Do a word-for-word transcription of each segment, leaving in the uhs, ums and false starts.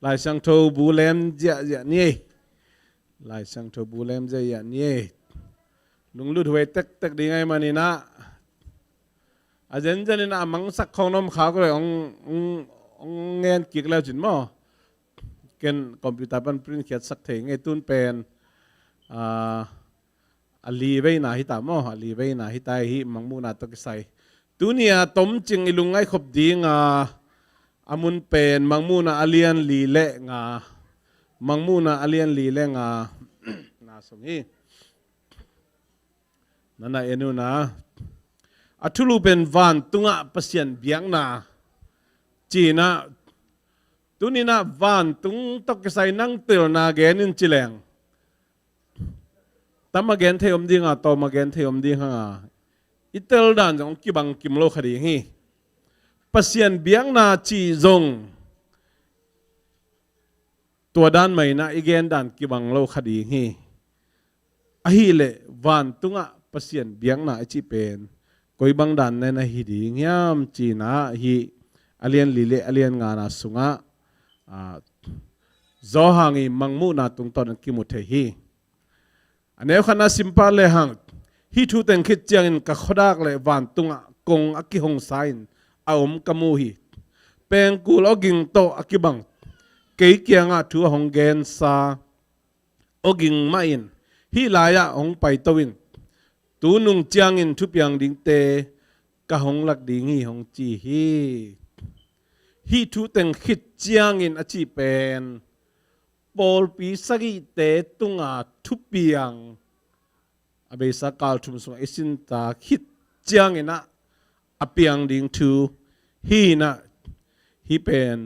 Lai Siangtho bu lem ziahziah ni ei. Lai Siangtho bu lem ziahziah ni ei. Lunglut huai tektek ding ahih manin ah, a zenzen in a mangsak khong na om kha uh leh hong, hong, hong ngen kik le uh cin maw. Ken computer pan print khiatsak thei ing ei. Tun pen, ah, a li veina hi ta maw, a li veina hi ta, hih Mangmuhna tawh kisai. Tuni a tomcing i lungngaih khop ding a, a mun pen Mangmuhna a lian li le nga, Mangmuhna a lian li le nga na sung hi. Na na en un ah, a thulu pen Vantungah Pasian biakna ci-in ah, tuni in ah vantung tawh kisai nang telna gen in ci leng, tam a gen thei om ding a, tawm a gen thei om ding hang a, i tel dan zong kibang kim lo kha ding hi. Pasian biakna cih zong tua dan mah in ah i gen dan kibang lo kha ding hi. Ahih leh vantungah Pasian biakna i cih pen koi bang dan na hi ding hiam ci-in ah, hih a lian li le a lian nga na sungah, ah, Johan i Mangmuhna tungtawn in kimu thei hi. A neu khatna sim pah le hang, hih thu teng khit ciangin ka khuadak le vantungah kong a kihongsa in a om ka mu hi. Pengkul awging tawh a kibang, kei kiangah thu a hong gensa awging mah in, hih lai-ah hong paito in, tu nung ciangin thupiang dingte ka hong lak ding hi, hong ci hi. Hih thu teng khit ciangin a cih pen pawlpi sagihte tunga thupiang, a beisa kal thum sungah i sin ta khit ciangin ah a piang ding thu hi in ah, hih pen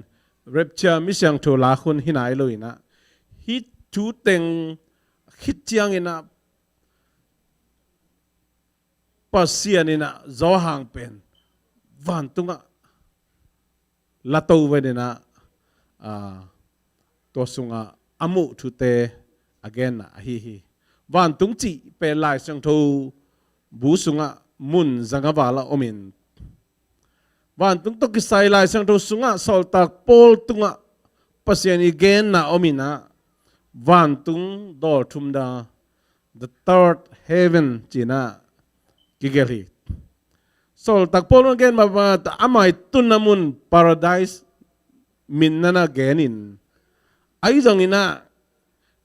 rapture, mi siangtho lak hun hi nai lo in ah, hih thu teng khit ciangin ah Pasian in ah Johan pen vantungah lato ven in ah, ah, tua sungah a muh thute a genna ahi hi. Vantung cih pen Lai Siangtho bu sungah mun zanga val a om in, vantung tawh kisai Lai Siangtho sungah Sawltak Paul tungah Pasian i genna om in ah, vantung dawl thum da, the third heaven ci-in ah kigelh hi. Sawltak Paul in a gen mah bangin ah, ama i tunna mun paradise min na na gen in, ahi zongin ah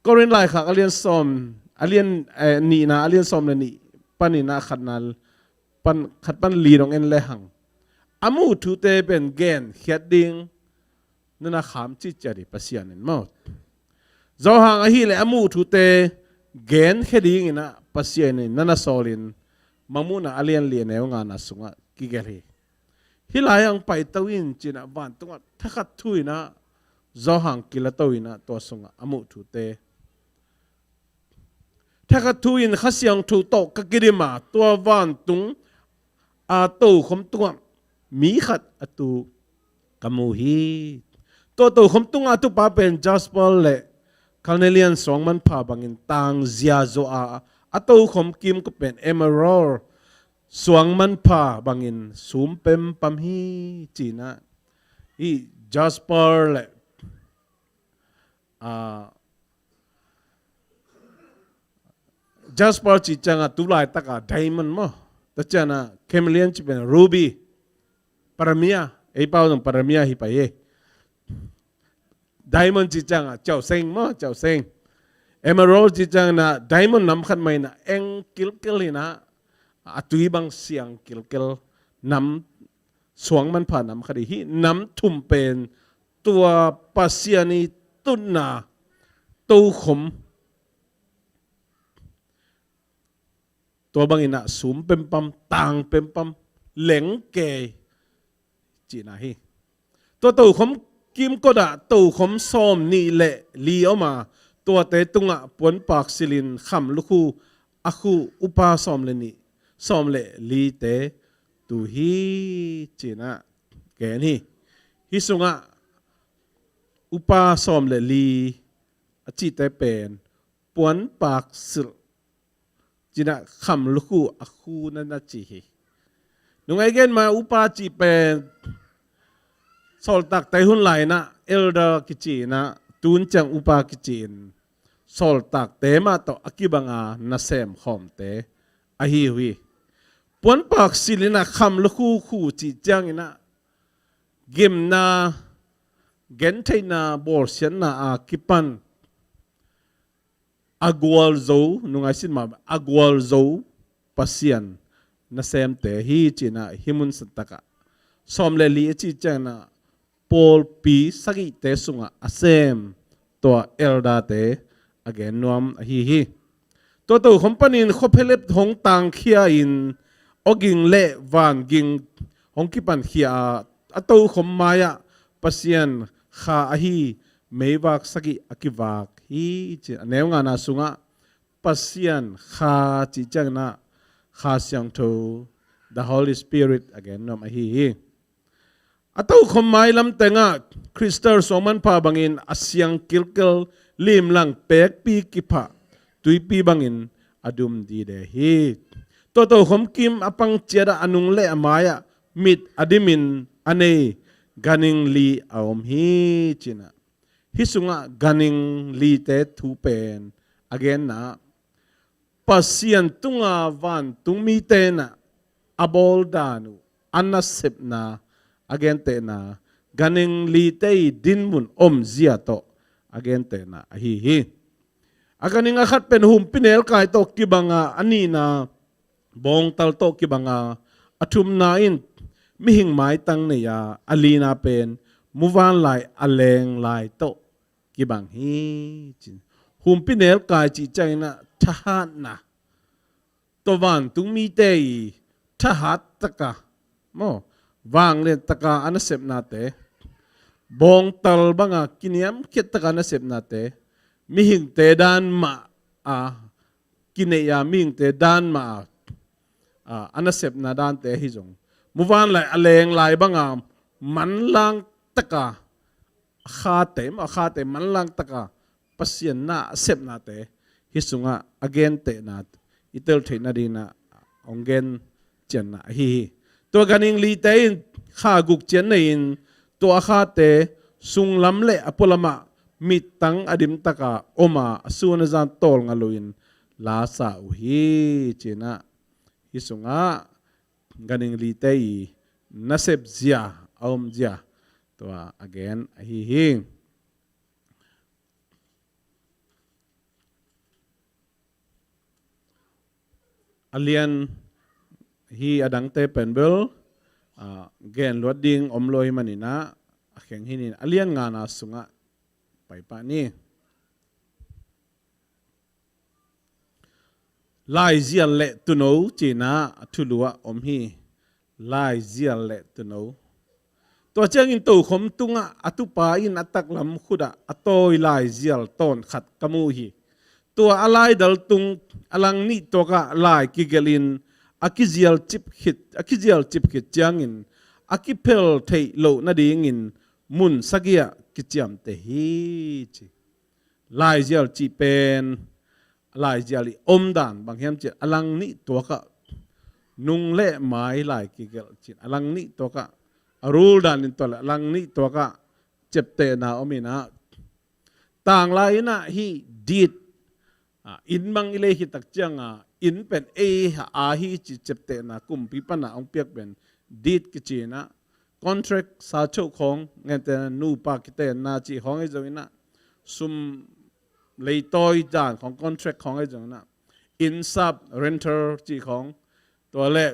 Korin laikhak a lian sawm, a lian, eh, nihna a lian sawm le nih panin ah khatna pan, khat pan li dong en le hang, a muh thute pen genkhiat ding na na kham cihciat hi Pasian in maw. Johan ahih leh a muh thute genkhia dingin ah Pasian in na na sawl in, Mangmuhna a lian li a neu nga na sungah kigelh hi. Hih lai-ah hong paito in ci-in ah vantungah thakhat thu in ah Johan kilato in ah tua sungah a muh thute, thakhat thu in Kha Siangtho tawh ka kidim a, tua vantung a tokhom tungah mi khat a tu ka mu hi. Tua tokhom tungah a tupa pen jasper le carnelian suang manpha bangin tang ziazua a, a tokhom kimkot pen emerald suang manpha bangin sum pempam hi ci-in ah, hih jasper le, ah, jasper cih ciangah tu laitak a diamond maw, tua ciangah carnelian cih pen ruby, paramia, ei pau zong paramia hi pai hi. Diamond cih ciangah ciau seng maw, ciau seng. Emerald cih ciangah diamond nam khat mah in ah eng kilkel in ah, a tui bang siang kilkel, nam suang manpha nam khat hi. Hih nam thum pen tua Pasian i tunna tokhom, tua bangin ah sum pempam, tang pempam, lengkei cihna hi. Tua tokhom kimkot ah tokhom sawm nih le li om a, tuate tungah puanpak silhin kham lukhu a khu upa sawm le nih, sawm le lite tu hi ci-in ah gen hi. Hih sungah upa sawm le li a cihte pen puanpak silh ci-in ah kham lukhu a khu na na ci hi. Nung ei gen mah upa cih pen Sawltakte hun lai-in ah elder kici-in ah, tun ciang upa kici-in, sawltakte mah tawh a kibanga nasem khawmte ahi uh hi. Puanpak silh-in ah kham lukhukhu cih ciangin ah, gimna, gentheihna, bawlsiatna a kipan a gualzo, nungaisin mah a gualzo Pasian nasemte hi ci-in ah, hih mun santak ah sawm le li a cih ciangin ah pawlpi sagihte sungah a sem tua elder-te a gen nuam ahi hi. Tua tokhom panin khuaphelep hong tangkhia-in, awging le vanging hong kipankhia a, a tokhom mai-ah Pasian Kha ahi meivak sagih a kivak hi ci-in, a neu ngana sungah Pasian Kha cih ciangin ah Kha Siangtho, the Holy Spirit, a gen nuam ahi hi. A tokhom mailam tengah Khrista suang manpha bangin a siang kilkel, limlang pekpi kiphah tuipi bangin a dum dide hi. Tua tokhom kim a pang ciat ah a nung le a mai-ah mit a dimin a nei ganhing li a om hi ci-in ah, hih sungah ganhing lite thu pen a genna, Pasian tunga vantung mite in ah a bawl dan uh, a nasepna, a gentehna, ganhing lite i dinmun omzia tawh a gentehna ahi hi. A ganhing a khat pen humpinelkai tawh kibanga, a nihna bawngtal tawh kibanga, a thumna in mihing maitang nei-a, a lina pen muvanlai a lenglai tawh kibang hi ci-in. Humpinelkai cih ciangin ah thahatna, tua vantung mite i thahat taka, maw, vanglian taka a nasepnate, bawngtal banga kiniamkhiat taka a nasepnate, mihingte dan mah a kineih a, mihingte dan mah a, a, a nasepna dante ahi zong, muvanlai a lenglai banga manlang taka a khate, a khate manlang taka Pasian na a sepnate hih sungah a gentehna i tel theih nadingin ah hong gen cianna ahi hi. Tua ganhing lite in kha guk ciat nei-in, tua a khate sunglam le a pualamah mittang a dimtaka om a, a sun a zan tawlnga loin la sa uh hi ci-in ah, hih sungah ganhing lite i nasepzia, a omzia, tua a gen ahi hi. A lian hi, a dangte pen bel, ah, gen luat ding om lo ahih manin ah, a kheng hi-in a lian ngana sungah pai pah ni. Laizial le tuuno ci-in ah a thulu ah om hi. Laizial le tuuno. Tua ciangin tokhom tungah a tupa in a taklam khutah a tawi laizial tawn khat ka mu hi. Tua a laidal tung a lang nih tuakah lai kigelhin a kizial cip khit, a kizial cip khit ciangin a kiphel theih loh nadingin mun sagih ah kiciamteh hi ci. Laizial cih pen, laizial i omdan bang hiam cih leh a lang nih tuakah, nung le mai lai kigelh cih a lang nih tuakah, a rul dan in tua leh a lang nih tuakah ciaptehna om in ah, tanglai in ah hih deed, ah, inn bang i lei khit tak ciangin ah, inn pen ei a hi cih ciaptehna kumpi pan a hong piak pen deed kici in ah, contract, sachoh khawng, gentehna nupa kitenna cih khawng ahi zongin ah, sum leitawi dan khawng, contract khawng ahi zongin ah, inn sap, renter cih khawng, tua leh,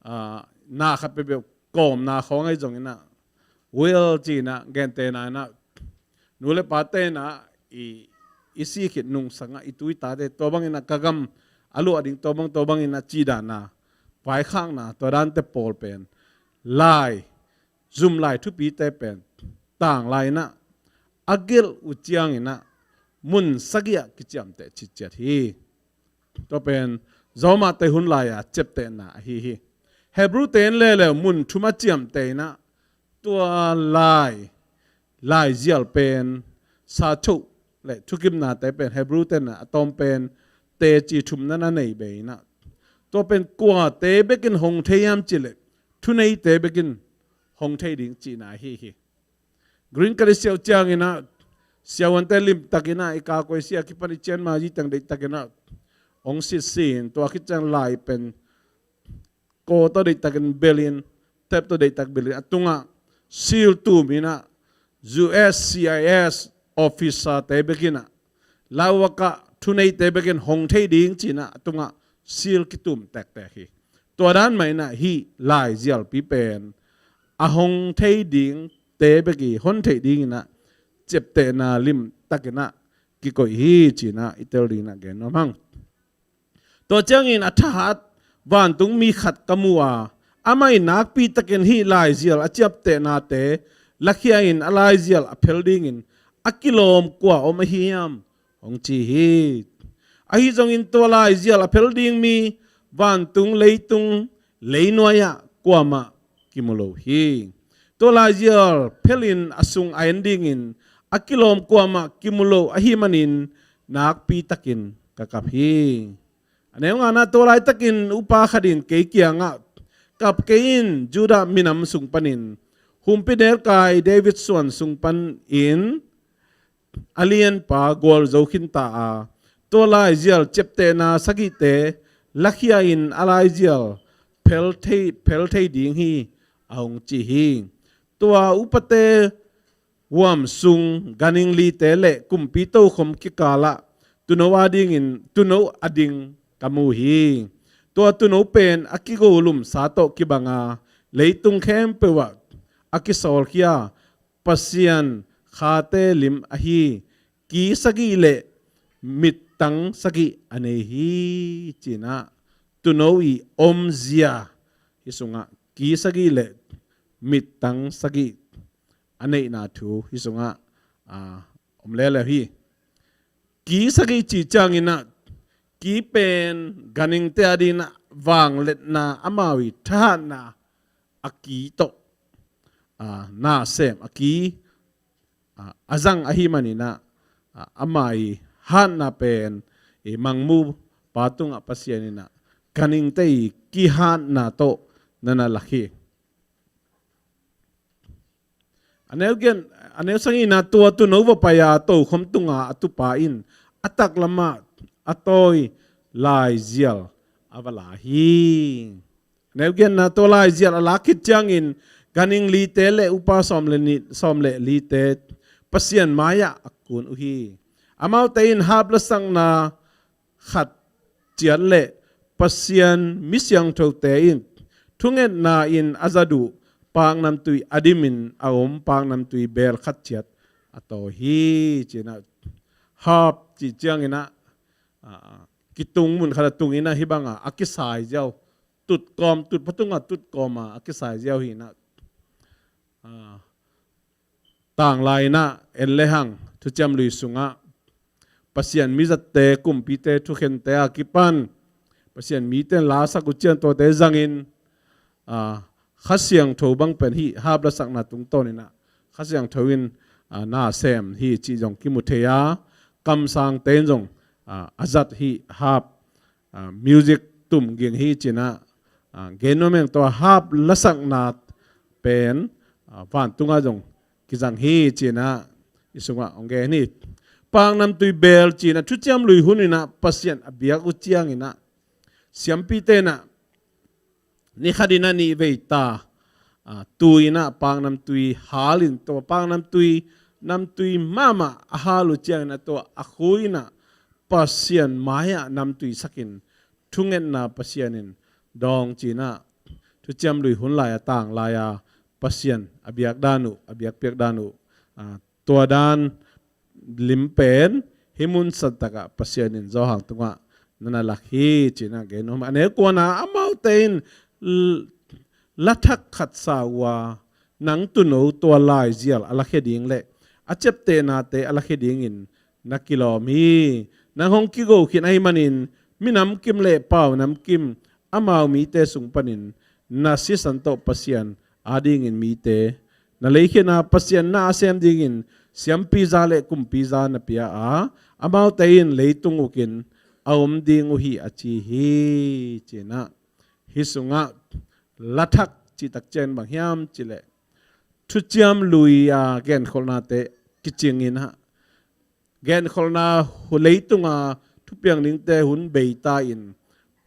ah, na khat peuhpeuh kawmna khawng ahi zongin ah, will ci in ah, gentehna in ah, nu le pate in ah i, i sih khit nungsang ah i tu i tate, tua bangin ah ka gam a luah ding, tua bang, tua bangin ah cih dan a vaikhakna, tua dante pawl pen lai, zum lai thupite pen tanglai in ah a gelh uh ciangin ah mun sagih ah kiciamteh citciat hi. Tua pen Roma te hun lai-a ciaptehna ahi hi. Hebru te in leuleu mun thum a ciamteh in ah, tua lai, laizial pen, sachoh le thukimnate pen Hebru te in ah a tawm pen teci thumna na nei bei in ah, tua pen kuate bekin hong thei hiam cih leh, thuneite bekin hong thei ding cihna ahi hi. Green Card i siau ciangin ah siavuante limtakin ah i kakuai sia kipan i cian ma zi teng deihtakin ah hong sitsin, tua khit ciang lai pen ko tawh deihtakin belin, tep tawh deihtak belin, a tungah seal tumin ah U S C I S officer te bekin ah, lauhuakah thuneite bekin hong thei ding ci-in ah a tungah seal kitum tektek hi. Tua dan mah in ah hih laizialpi pen a hong thei dingte bek hi, hong thei dingin ah ciaptehna limtakin ah kikoih hi ci-in ah i tel dingin ah gen nuam hang. Tua ciangin a thahat vantung mi khat ka mu a, amah in nakpi takin hih laizial a ciaptehnate lakhia in a laizial a phel dingin a kilawm kua om ahi hiam? Hong ci hi. Ahi zongin tua laizial a phel ding mi vantung, leitung, leinuai-ah kuamah kimu lo hi. Tua laizial phelin a sung a en dingin a kilawm kuamah kimu lo ahih manin nakpi takin ka kap hi. A neu ngana, tua laitakin upa khat in kei kiangah, kap kei in, Judah minam sung panin humpi nelkai David suan sung panin a lianpa gualzo khinta a, tua laizial ciaptehna sagihte lakhia in a laizial phel thei, phel thei ding hi, a hong ci hi. Tua upate huam sung ganhing lite le kumpi tokhom kikalah tuuno a dingin, tuuno a ding ka mu hi. Tua tuuno pen a kigolumsa tawh kibanga leitung khempeuh ah a kisawlkhia Pasian khate lim ahi ki sagih le mittang sagih a nei hi, ci-in ah tuuno i omzia hih sungah ki sagih le mittang sagih a neihna thu hih sungah, ah, om leuleu hi. Ki sagih cih ciangin ah ki pen ganhingte a dingin ah vangliatna, amau i thahatna a ki tawh, ah, na sem a ki, ah, a zang ahih manin ah, ah, amah i hatna pen i mangmupa tungah Pasian in ah ganhingte i kihatna tawh na na lak hi. A neu giat, a neu sagihna, tua tuuno va pai a tokhom tunga a tupa in a taklamah a tawi laizial a va la hi. A neu giatna, tua laizial a lak khit ciangin ganhing lite le upa sawm le nih, sawm le lite Pasian mai-ah a kun uh hi. Amaute in hap lasakna khat ciat le Pasian mi siangthote in thungetna in a zat uh paknamtui a dimin a om paknamtui beel khat ciat a tawi hi, ci-in ah, hap cih ciangin ah, ah, kitung mun khat a tungin ah hih banga a kisai ziau, tutkawm, tutpa tunga tutkawm a a kisai ziau hi-in ah, ah, tanglai-in ah en lehang Thuciam Lui sungah Pasian mizatte, kumpite, thukhente a kipan Pasian mite in lasak uh ciang tuate zangin, ah, Kha Siangtho bang pen hih hap lasakna tungtawnin ah Kha Siangtho in, ah, na sem hi cih zong kimu thei a, kamsangte in zong, ah, a zat hih hap, ah, music tum ging hi, ci-in ah, ah, gen nuam ing. Tua hap lasakna pen, ah, vantungah zong kizang hi, ci-in ah hih sungah hong gen hi. Paknamtui beel ci-in ah Thuciam Lui hunin ah Pasian a biak uh ciangin ah siampite in ah ni khatin ah nih vei ta, ah, tu-in ah paknamtui halin, tua paknamtui, namtui mahmah a hal uh ciangin ah tua a khu-in ah Pasian mai-ah namtui sakin thungetna Pasian in dawng, ci-in ah Thuciam Lui hun lai-a, tanglai-a Pasian a biak dan uh, a biakpiak dan uh, ah, tua dan lim pen hih mun santakah Pasian in Johan tungah na na lak hi, ci-in ah gen nuam. A neu kuana, amaute in l-, lathak khat sa uh a, nang tuuno tua laizial a lakhia ding le a ciaptehnate a lakhia dingin na kilawm hi. Nang hong kigo khin ahih manin minam kim le paunam kim, amau mite sung panin na sisan tawh Pasian adingin mite na leikhiatna, Pasian na a sem dingin siampiza le kumpiza na pia a, amaute in leitung ukin a om ding uh hi, a ci hi, ci-in ah hih sungah lathak cih tak ciang bang hiam cih leh thuciam lui-a genkholhnate kicingin ah, genkholhna leitunga thupiang dingte hun beita in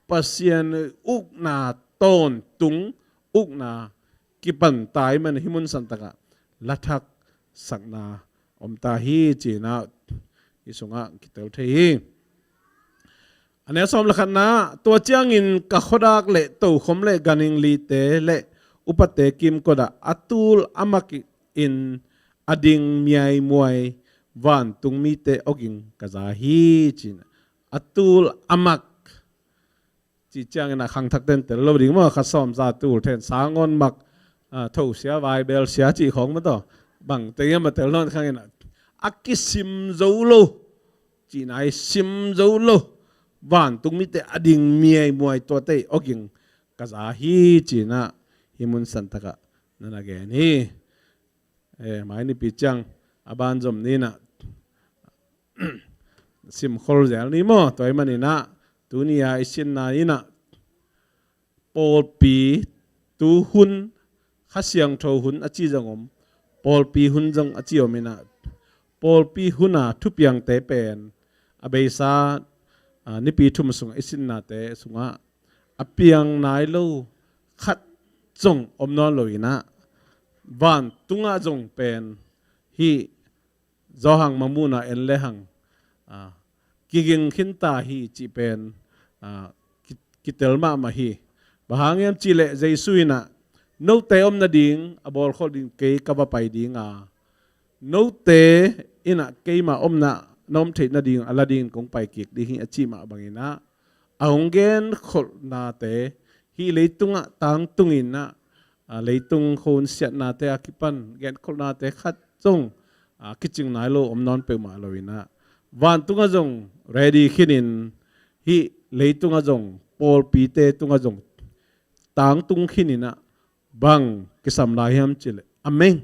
Pasian ukna tawntung ukna kipan tai man hi mun santakah lathak sakna om ta hi cinah hi sungah kitel thei hi. A neu sawm le khatna, tua ciangin ka khuadak le tokhom le ganhing lite le upate kimkotah a tul a mak in a ding miaimuai vantung mite awging ka za hi cinah a tul a mak ci ciangin a khangthak ten tel lo ding maw, kha sawm za tul ten sangawn mak, a, thosia vaibel sia cih khawng maw taw bang tengin ma tel nawn khangin a kisim zo lo cinah i sim zo lo vantung mite a ding miaimuai tuate awging ka za hi cinah hi mun santakah na na gen hi. E, mai nipi ciang a ban zom ninah simkhol zel ni maw, tua i maninah tuni-a i sinna inah pawlpi tu hun, Kha Siangtho hun a ci zong om, pawlpi hun zong a ci om inah pawlpi huna thupiangte pen a beisa, a, nipi thum sungah i sinnate sungah a piang nai lo khat zong om nawn lo inah vantungah zong pen hih Zawhang Mamuna en le hang, a, kiging khinta hi cih pen, a, ki-, kitel mahmah hi. Bang hang hiam cihleh Jesu inah note om nading a bawlkholh ding kei ka va pai dinga, note inah keima omna na om theih nading a la dingin kong pai kik ding hi a cih mah banginah a hong genkholhnate hih leitungah tangtunginah, a, leitung khonsiatnate a kipan genkholhnate khat zong, a, kicing nai lo om nawn peuhmah lo inah vantungah zong ready khinin hih leitungah zong pawlpite tungah zong tangtung khininah bang kisam lai hiam cihleh a meng,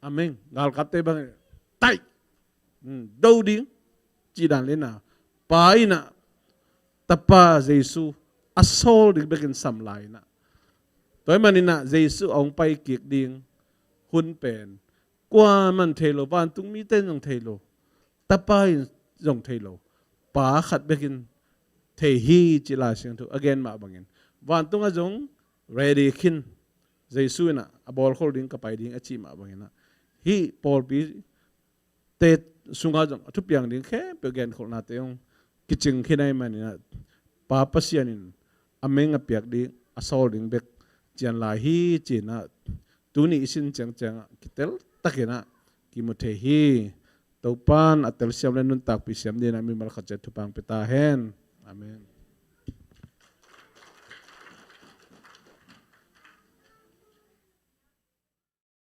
a meng galkapte bang tai, do ding cih dan le inah Pa inah Tapa Jesu a sawl ding bekin sam lai inah tua i maninah Jesu a hong pai kik ding hun pen kuaman thei lo, vantung mite in zong thei lo, Tapa in zong thei lo, Pa khat bekin thei hi cih Lai Siangtho a gen mah bangin vantungah zong ready khin, Jesu inah a bawlkholh ding ka pai ding a cih mah banginah hih pawlpite sungah zong a thupiang ding khempeuh genkholhnate hong kicing khin ahih maninah Pa Pasian in a meng a piak ding a sawl ding bek cian lai hi cinah tuni i sin ciangciangah kitel takinah kimu thei hi. Topan a telsiam le nuntakpih siam dinah mimal khat ciat thupha hong pia ta hen. Amen.